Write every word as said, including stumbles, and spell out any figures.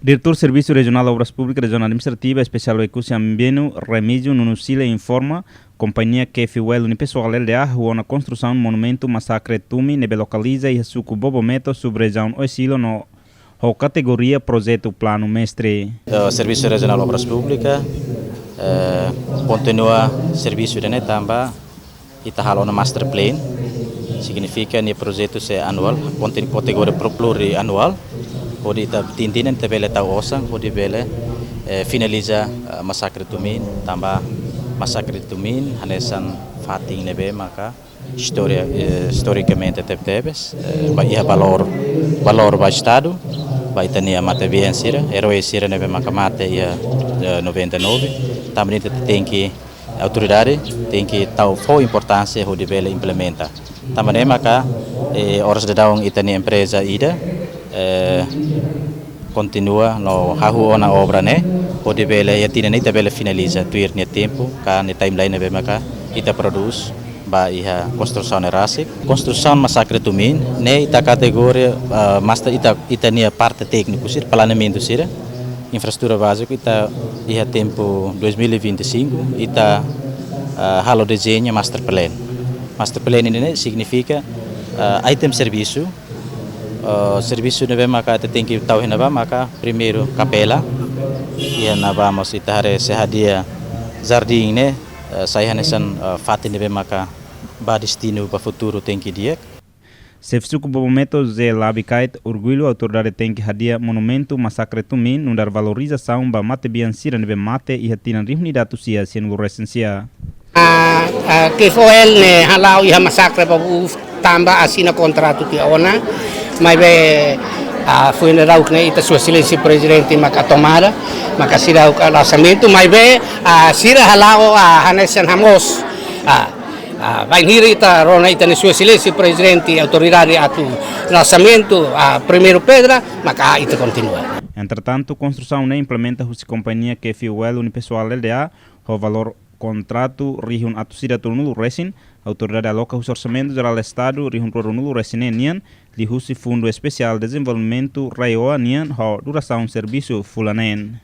Diretór Servisu Rejionál Obras Públikas Rejionál Administrativa Espesiál Oekusi Ambenu, Remígio Nuno Sila, informa, kompañia Kefi Well Unipessoal L D A hahú ona konstrusaun monumentu masakre Tumin ne'ebé lokaliza iha suku Bobometo, sub-rejiaun Oesilo no ho kategoria projetu planu mestre. Eh, Servisu Rejionál Obras Públikas, eh, kontinua servisu ida-ne'e tanba ita halo ona master plan, signifika nia projetu sei anuál, kontin-, kategoria pro-, plurianuál, hodi ita tinan-tinan ita bele tau osan, hodi bele, eh, finaliza, eh, masakre Tumin, tanba masakre Tumin hanesan fatin ne'ebé maka istória, eh, istorikamente tebetebes, eh, ba iha valór, valór ba Estadu, ba ita-nia matebian sira, erói sira ne'ebé maka mate iha, eh, noventa e nove, tanba ne'e ita tenke, autoridade tenke tau fó importánsia hodi bele implementa. Tanba ne'e maka, eh, oras daudaun ita-nia empreza ida, eh, kontinua no hahú ona obra ne'e, hodi bele iha tinan ne'e ita bele finaliza tuir nia tempu, ka nia timeline ne'ebé maka ita prodús ba iha konstrusaun ne'e rasik. Konstrusaun masakre Tumin ne'e ita kategoria, ah, master ita, ita-nia parte tékniku sira, planeamentu sira, infraestrutura báziku ita iha tempu dois mil e vinte e cinco ita, ah, halo dezeñu master plan. Master plan ne'e signifika, ah, item servisu, ah, servisu ne'ebé maka ita tenke tau iha ne'ebá maka primeiru kapela, iha ne'ebá mós ita haree sei hadi'a jardín ne'e, eh, sai hanesan, eh, fatin ne'ebé maka ba destinu ba futuru tenke di'ak. Xefe suku Bobometo José Labi Kait orgullu autoridade tenke hadi'a monumentu masakre Tumin nu'udar valorizasaun ba matebian sira ne'ebé mate iha tinan rihun ida atus sia sianulu resin sia. Ah, ah, Kefi Well ne'e hala'o iha masakre Bobometo tanba asina kontratu tiha ona. Maibé, ah, foin daudauk ne'e ita Sua Exelénsia Prezidente maka tomada, maka sira halo lansamentu, maibé, ah, sira hala'o, ah, hanesan hamoos. Ah, ah, bainhira ita rona ita-nia Sua Exelénsia Prezidente autoridade atu lansamentu, ah, primeiru pedra, maka ita kontinua. Entretantu, konstrusaun ne'e implementa husi kompañia Kefi Well Unipessoal L D A, ho valór kontratu rihun atus ida tolunulu resin, autoridade aloka husi Orsamentu Jerál Estadu rihun rua ruanulu resin neen nian, liuhusi Fundu Espesiál Dezenvolvimentu RAEOA nian, ho durasaun servisu fulan neen.